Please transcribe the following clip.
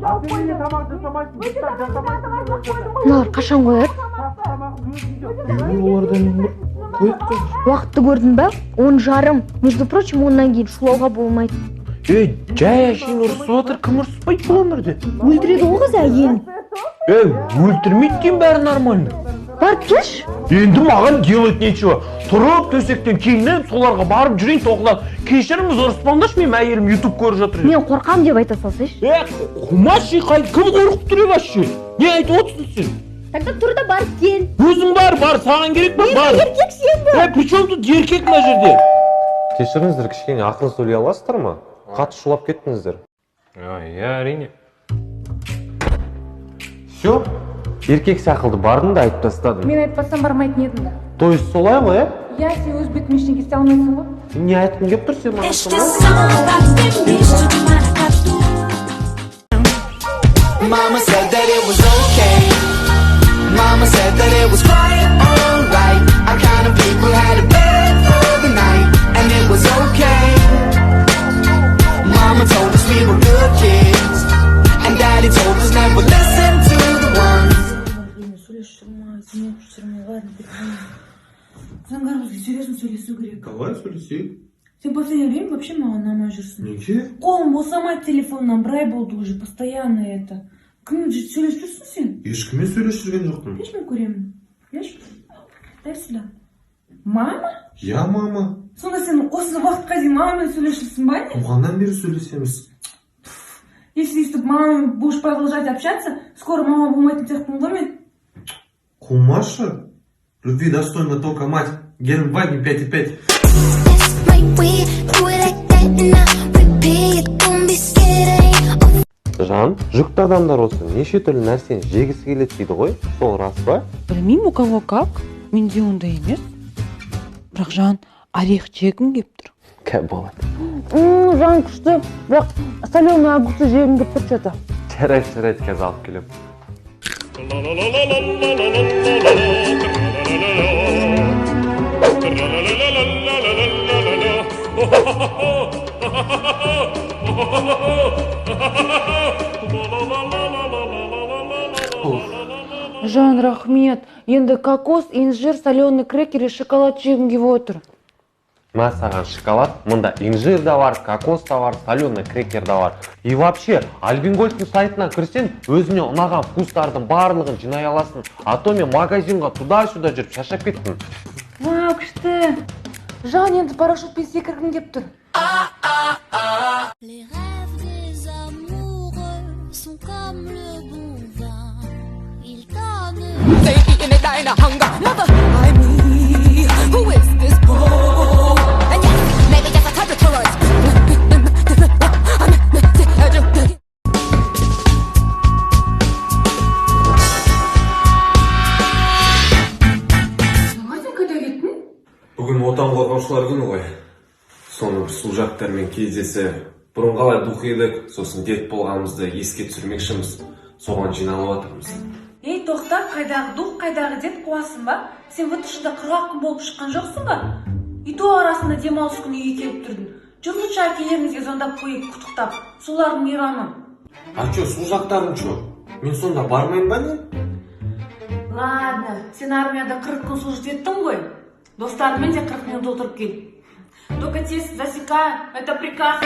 Жауып Сен неге қойдым. тамақ жасамайсың? Жасамайсың. Мыналар қашан қояды? Үй, олардан бір қояды қазір. Уақытты көрдің ба? 10:30. Между прочим, 10-нан кейін шулауға болмайды. Ей, жай әшейін ұрысып жатыр, кім ұрыспайды бұл өмірде? Өлтіреді ғой қыз әйелін. Ей, өлтірмейді деймін, бәрі нормально. Барып келші. Енді маған делать нечего. Тұрып, төсектен киініп, соларға барып жүрейін тоқылдап. Кешіріңіз, ұрыспаңдаршы, менің әйелім Ютуб көріп жатыр. Мен қорқам деп айта салсайшы. Е, қумашы, кім қорқып тұр вообще? Не айтып отырсың сен? Тогда тұр да барып кел. Өзің бар, бар, саған керек па? Бар. Еркек сен ба? Е, при чем тут еркек мына жерде? Кешіріңіздер, кішкене ақырын сөйлей аласыздар ма? Қатты шулап кеттіңіздер. Иә, әрине. Все, еркек сақылды бардым да айтып тастадым. Мен айтпасам, бармайтын едің да. То есть солай ғой, иә? Иә, сен өз бетіңмен ештеңе істей алмайсың ғой. Не айтқың келіп тұр сен маған Este сонда? samba tem misto de maracatu. Mama said that it was okay. Mama said that it was quite alright. Our kind of people had a bed for the night, and it was okay. Mama told us we were good kids, and Daddy told us never listen to the ones. Сөйлесіп жүрмей, сеніп жүрмей, ладно, заңғар, бізге серьезно сөйлесу керек. Давай сөйлесейік. Сен последнее время вообще маған ұнамай жүрсің. Неге? Қолың босамайды телефоннан, бір ай болды уже, постоянно это. Кіммен сөйлесіп жүрсің сен? Ешкіммен сөйлесіп жүрген жоқпын. Берші, мен көремін. Берші, дай сюда. Мама? Я, мама. Сонда сен осы уақытқа дейін мамамен сөйлесіп жүрсің ба, не? Туғаннан бері сөйлесеміз. Если өйстіп мамамен будешь продолжать общаться, скоро мама болмайтын сияқтымын ғой мен. Қумашы. Любви достойна только мать. Гелендваген 5,5. That's right, we do it like that and I repeat. Don't be scared, I ain't Жан, жүкті адамдар осы неше түрлі нәрсені жегісі келеді дейді ғой, сол рас па? Білмеймін, у кого как, менде ондай емес, бірақ, жан, орех жегім келіп тұр. Кә, болады. Жан, күшті, бірақ соленый огурцы жегім келіп тұр че-то. Жарайды, жарайды, қазір алып келемін. Жан, рахмет. Енді кокос, инжир, соленый крекер и шоколад жегім келіп отыр. Мә саған шоколад, мында инжир да бар, кокос та бар, соленый крекер да бар. И вообще, Альпенгольдтың сайтына кірсең, өзіңе ұнаған вкустардың барлығын жинай аласың. А то мен магазинға туда-сюда жүріп шаршап кеттім. Вау, күшті. Жан, енді парашютпен секіргім келіп тұр. Les rêves des amoureux sont comme le bon vin. Ils donnent. They eating, they dying of hunger. Mother, I me. Who is this fool? And yes, maybe just a touch of tourist. Сен қайда кеттің? Бүгін Отан қорғаушылар күні ғой. Соны бір служактармен кездесіп, бұрын қалай дух едік, сосын дед болғанымызды еске түсірмекшіміз. Соған жиналып жатырмыз. Ей, тоқта, қайдағы дух, қайдағы дед, қуасың ба? Сен ВТШ-да 40 күн болып шыққан жоқсың ба? И то арасында демалыс күні үйге келіп тұрдың. Жүр, лучше әкелеріңізге звондап қояйық, құттықтап. Солардың мейрамы. А чё, служактарың чё? Мен сонда бармаймын ба, не? Ладно, сен армияда 40 күн служить еттің ғой. Достарыңмен де 40 минут отырып кел. Только тез, засекаю, это приказ.